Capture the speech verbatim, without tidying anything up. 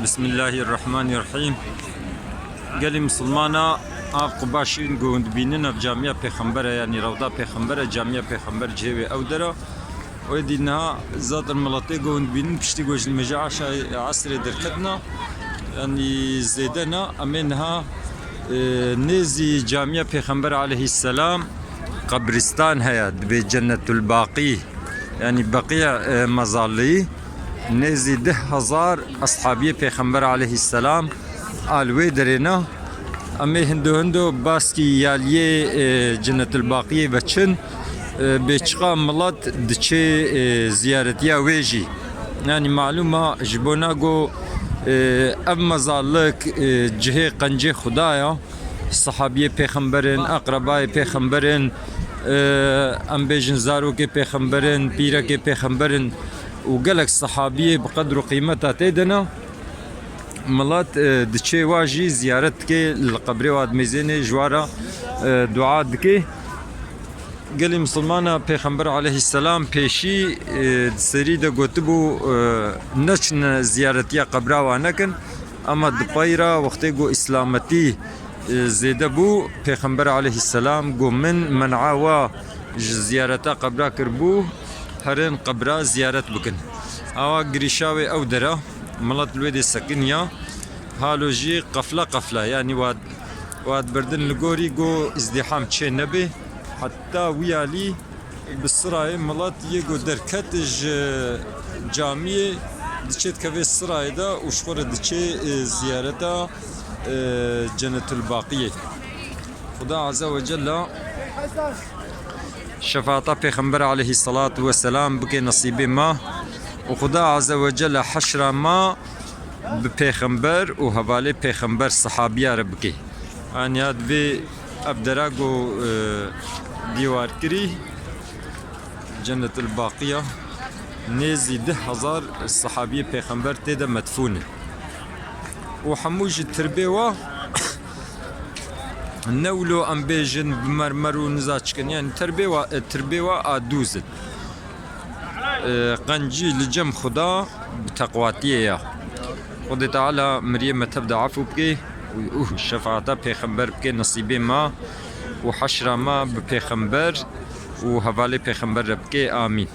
Bismillahirrahmanirrahîm. Gelî misilmana, av Quba Şîrîn ku hûn dibînin, ev camiya Pêxembere, yanî rewda Pêxembere, camiya Pêxember cihê wê ew dera. Wê dî niha zaten miletê ku hûn dibînin, piştî ku ji nimêja eşa-, esrê derketina, yanî zêde na, em ê niha, e, nêzî camiya Pêxember aleyhisselam qebristan heye, dibê Cennetul Baqî. Yanî Beqî, e, mezalî, nêzî deh hezar eshabiyê Pêxember aleyhisselam a li wê derê ne. Em ê hindo hindo baskî yaliyê, e, Cennetul Baqiyê veçin, e, bê çiqa milet diçê, e, ziyaretiya wê jî. Yanî malûm e, ji bona ku, e, ev mezalik, e, cihê qencê Xuda ya. Sehabiyê Pêxember in, eqrebayê Pêxember in, e, em bêjin zarokê Pêxember in, pîrekê Pêxember in û gelek sehabiyê bi qedr û qîmeta tê de ne. Milet, e, diçê wa jî ziyaret dike, li qebrê wa dimêzênê, ji wa re, e, dua dike. Gelî misilmana, Pêxember aleyhisselam pêşî, e, di serî de gotibû, e, neçine ziyaretiya qebra wa nekin. Ama di pey re wextê ku îslametî, e, zêde bû, Pêxember aleyhisselam got, min men'a wa ji ziyareta qebra kiribû, herin qebra ziyaret bikin. Awa girîşa wê ew dera, milet li wê dê sekiniya. Halo jî qefle qefle, yanî wa, wa dibirdin li gorî ku îzdîham çê nebe. Heta wî alî bi sirayê milet yê ku derket ji camiyê diçê dikeve sirayê de û ji xwe re diçê, e, ziyareta, e, Cennetul Baqiyê. Xuda Azze ve Celle şefaata Pêxember aleyhisselatu vesselam bike nesîbê me û Xuda Azze ve Celle heşra me bi Pêxember û hevalê Pêxember sehabiya re bike. Aniya divê ev dera ku, e, dîwar kirî, Cennetul Baqiya, nêzî deh hezar sehabiyê Pêxember tê de medfûn in. Û hemû ji tirbê wa ne wilo em bêjin bi mermer û niza çikin. Yanî tirbê wa, e, tirbê wa a dûz in. E, qencî li cem Xuda bi teqwatiyê ya. Xwedê Teala miriyê me tev de efû bike û, û şefaata Pêxember bike nesîbê me û heşra me bi Pêxember û hevalê Pêxember re bike. Amîn.